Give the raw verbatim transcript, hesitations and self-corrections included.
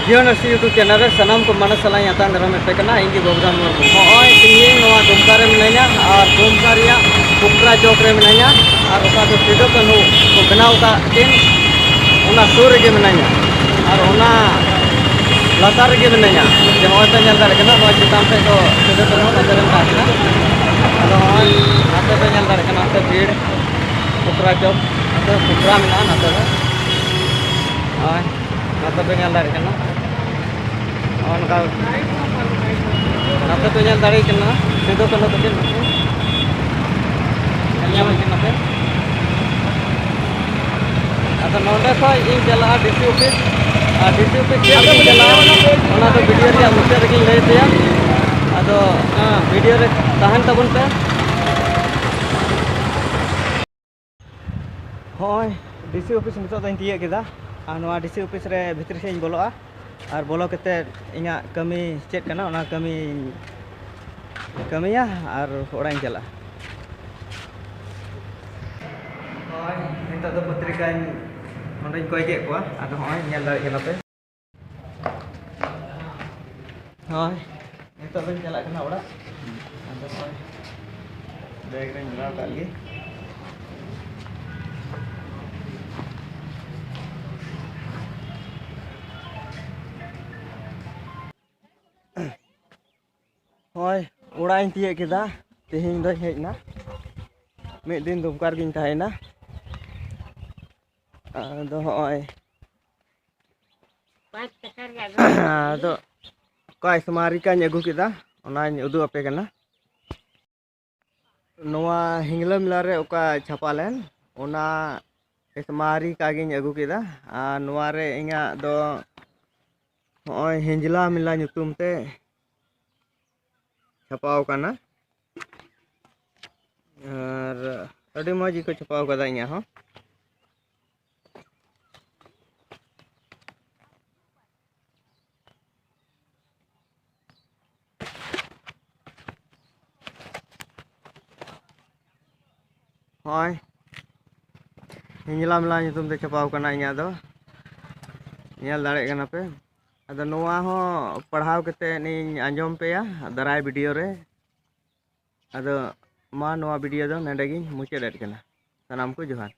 ᱡᱤᱭᱚᱱ ᱟᱹᱨᱥᱤ YouTube channel ᱨᱮ ᱥᱟᱱᱟᱢ ᱠᱚ ᱢᱟᱱᱚᱥ ᱥᱟᱞᱟᱜ ᱤᱧ ᱟᱛᱟᱝ ᱫᱟᱨᱟᱢᱮᱫ ᱯᱮ ᱠᱟᱱᱟ᱾ ᱤᱧ ᱜᱮ ᱵᱟᱹᱵᱩᱫᱷᱚᱱ ᱢᱩᱨᱢᱩ᱾ ᱱᱚᱜᱼᱚᱭ ᱛᱮᱦᱮᱧ ᱱᱚᱣᱟ ᱫᱩᱢᱠᱟ ᱨᱮ ᱢᱤᱱᱟᱹᱧᱟ ᱟᱨ ᱫᱩᱢᱠᱟ ᱨᱮᱭᱟᱜ ᱯᱚᱠᱨᱟ ᱪᱚᱠ ᱨᱮ ᱢᱤᱱᱟᱹᱧᱟ᱾ ᱟᱨ ᱚᱠᱟ ᱫᱚ ᱥᱤᱫᱩ ᱠᱟᱹᱱᱦᱩ ᱠᱚ ᱵᱮᱱᱟᱣ ᱟᱠᱟᱫ ᱠᱤᱱ, ᱚᱱᱟ ᱥᱩᱨ ᱨᱮᱜᱮ ᱢᱤᱱᱟᱹᱧᱟ᱾ ᱟᱨ ᱚᱱᱟ ᱞᱟᱛᱟᱨ ᱨᱮᱜᱮ ᱢᱤᱱᱟᱹᱧᱟ᱾ ᱡᱮ ᱱᱚᱜᱼᱚᱭ ᱯᱮ ᱧᱮᱞ ᱫᱟᱲᱮᱭᱟᱜ ᱠᱟᱱᱟ, ᱱᱚᱣᱟ ᱪᱮᱛᱟᱱ ᱥᱮᱫ ᱫᱚ ᱥᱤᱫᱩ ᱠᱟᱹᱱᱦᱩ ᱱᱚᱛᱮ ᱨᱮ ᱢᱮᱱᱟᱜ ᱠᱤᱱᱟ᱾ ᱟᱫᱚ ᱱᱚᱜᱼᱚᱭ ᱱᱟᱛᱮ ᱯᱮ ᱧᱮᱞ ᱫᱟᱲᱮᱭᱟᱜ ᱠᱟᱱᱟ, ᱱᱟᱛᱮ ᱵᱷᱤᱲ ᱯᱚᱠᱨᱟ ᱪᱚᱠ, ᱱᱟᱛᱮ ᱯᱚᱠᱨᱟ ᱢᱮᱱᱟᱜᱼᱟ ᱱᱟᱛᱮ ᱫᱚ᱾ ᱱᱚᱜᱼᱚᱭ ᱱᱟᱛᱮ ᱯᱮ ᱧᱮᱞ ᱫᱟᱲᱮᱭᱟᱜ ᱠᱟᱱᱟ᱾ ᱱᱚᱜᱼᱚ ᱱᱚᱝᱠᱟ ᱱᱟᱛᱮ ᱯᱮ ᱧᱮᱞ ᱫᱟᱲᱮᱭᱟᱜ ᱠᱟᱱᱟ, ᱥᱤᱫᱩ ᱠᱟᱹᱱᱦᱩ ᱛᱟᱹᱠᱤᱱ ᱧᱮᱞ ᱧᱟᱢᱮᱫ ᱠᱤᱱᱟ ᱯᱮ᱾ ᱟᱫᱚ ᱱᱚᱸᱰᱮ ᱠᱷᱚᱡ ᱤᱧ ᱪᱟᱞᱟᱜᱼᱟ ᱰᱤ ᱥᱤ ᱚᱯᱷᱤᱥ, ᱟᱨ ᱰᱤ ᱥᱤ ᱚᱯᱷᱤᱥ ᱪᱮᱫ ᱞᱟᱹᱜᱤᱫ ᱤᱧ ᱪᱟᱞᱟᱜᱼᱟ, ᱚᱱᱟ ᱫᱚ ᱵᱷᱤᱰᱤᱭᱳ ᱨᱮᱭᱟᱜ ᱢᱩᱪᱟᱹᱫ ᱨᱮᱜᱮᱧ ᱞᱟᱹᱭ ᱟᱯᱮᱭᱟ᱾ ᱟᱫᱚ ᱦᱮᱸ, ᱵᱷᱤᱰᱤᱭᱳ ᱨᱮ ᱛᱟᱦᱮᱱ ᱛᱟᱵᱚᱱ ᱯᱮ᱾ ᱦᱚᱸᱜᱼᱚᱭ ᱰᱤ ᱥᱤ ᱚᱯᱷᱤᱥ ᱱᱤᱛᱚᱜ ᱫᱚᱧ ᱛᱤᱭᱟᱹᱜ ᱠᱮᱫᱟ᱾ ᱟᱨ ᱱᱚᱣᱟ ᱰᱤ ᱥᱤ ᱚᱯᱷᱤᱥ ᱨᱮ ᱵᱷᱤᱛᱨᱤ ᱥᱮᱫ ᱤᱧ ᱵᱚᱞᱚᱜᱼᱟ ᱟᱨ ᱵᱚᱞᱚ ᱠᱟᱛᱮᱫ ᱤᱧᱟᱹᱜ ᱠᱟᱹᱢᱤ ᱪᱮᱫ ᱠᱟᱱᱟ, ᱚᱱᱟ ᱠᱟᱹᱢᱤᱧ ᱠᱟᱹᱢᱤᱭᱟ ᱟᱨ ᱚᱲᱟᱜ ᱤᱧ ᱪᱟᱞᱟᱜᱼᱟ᱾ ᱦᱳᱭ, ᱱᱤᱛᱚᱜ ᱫᱚ ᱯᱚᱛᱨᱤᱠᱟᱧ ᱱᱚᱸᱰᱮᱧ ᱠᱚᱭ ᱠᱮᱫ ᱠᱚᱣᱟ᱾ ᱟᱫᱚ ᱦᱚᱸᱜᱼᱚᱭ ᱧᱮᱞ ᱫᱟᱲᱮᱭᱟᱜ ᱠᱟᱱᱟ ᱯᱮ᱾ ᱦᱳᱭ, ᱱᱤᱛᱚᱜ ᱫᱚᱧ ᱪᱟᱞᱟᱜ ᱠᱟᱱᱟ ᱚᱲᱟᱜ᱾ ᱟᱫᱚ ᱦᱳᱭ, ᱵᱮᱜᱽ ᱨᱮᱧ ᱵᱷᱚᱨᱟᱣ ᱠᱟᱜ ᱜᱮ᱾ ᱦᱳᱭ, ᱚᱲᱟᱜ ᱤᱧ ᱛᱤᱭᱟᱹᱜ ᱠᱮᱫᱟ᱾ ᱛᱮᱦᱮᱧ ᱫᱚᱧ ᱦᱮᱡ ᱮᱱᱟ, ᱢᱤᱫ ᱫᱤᱱ ᱫᱩᱢᱠᱟ ᱨᱮᱜᱤᱧ ᱛᱟᱦᱮᱸᱭᱮᱱᱟ᱾ ᱟᱫᱚ ᱦᱚᱸᱜᱼᱚᱭ, ᱟᱫᱚ ᱚᱠᱟ ᱥᱢᱟᱨᱤᱠᱟᱧ ᱟᱹᱜᱩ ᱠᱮᱫᱟ, ᱚᱱᱟᱧ ᱩᱫᱩᱜ ᱟᱯᱮ ᱠᱟᱱᱟ᱾ ᱱᱚᱣᱟ ᱦᱤᱝᱞᱟᱹ ᱢᱮᱞᱟ ᱨᱮ ᱚᱠᱟ ᱪᱷᱟᱯᱟ ᱞᱮᱱ, ᱚᱱᱟ ᱥᱢᱟᱨᱤᱠᱟ ᱜᱤᱧ ᱟᱹᱜᱩ ᱠᱮᱫᱟ᱾ ᱟᱨ ᱱᱚᱣᱟ ᱨᱮ ᱤᱧᱟᱹᱜ ᱫᱚ ᱦᱚᱸᱜᱼᱚᱭ ᱦᱤᱸᱡᱽᱞᱟ ᱢᱮᱞᱟ ᱧᱩᱛᱩᱢ ᱛᱮ ᱪᱷᱟᱯᱟᱣ ᱠᱟᱱᱟ᱾ ᱟᱨ ᱟᱹᱰᱤ ᱢᱚᱡᱽ ᱜᱮᱠᱚ ᱪᱷᱟᱯᱟᱣ ᱠᱟᱫᱟ ᱤᱧᱟᱹᱜ ᱦᱚᱸ᱾ ᱦᱚᱸᱜᱼᱚᱭ, ᱦᱤᱸᱡᱽᱞᱟ ᱢᱮᱞᱟ ᱧᱩᱛᱩᱢ ᱛᱮ ᱪᱷᱟᱯᱟᱣ ᱠᱟᱱᱟ ᱤᱧᱟᱹᱜ ᱫᱚ᱾ ᱧᱮᱞ ᱫᱟᱲᱮᱭᱟᱜ ᱠᱟᱱᱟ ᱯᱮ᱾ ᱟᱫᱚ ᱱᱚᱣᱟ ᱦᱚᱸ ᱯᱟᱲᱦᱟᱣ ᱠᱟᱛᱮ ᱤᱧ ᱟᱸᱡᱚᱢ ᱯᱮᱭᱟ ᱫᱟᱨᱟᱭ ᱵᱷᱤᱰᱤᱭᱳ ᱨᱮ᱾ ᱟᱫᱚ ᱢᱟ, ᱱᱚᱣᱟ ᱵᱷᱤᱰᱤᱭᱳ ᱫᱚ ᱱᱚᱰᱮ ᱜᱤᱧ ᱢᱩᱪᱟᱹᱫ ᱮᱫ ᱠᱟᱱᱟ᱾ ᱥᱟᱱᱟᱢ ᱠᱚ ᱡᱚᱦᱟᱨ᱾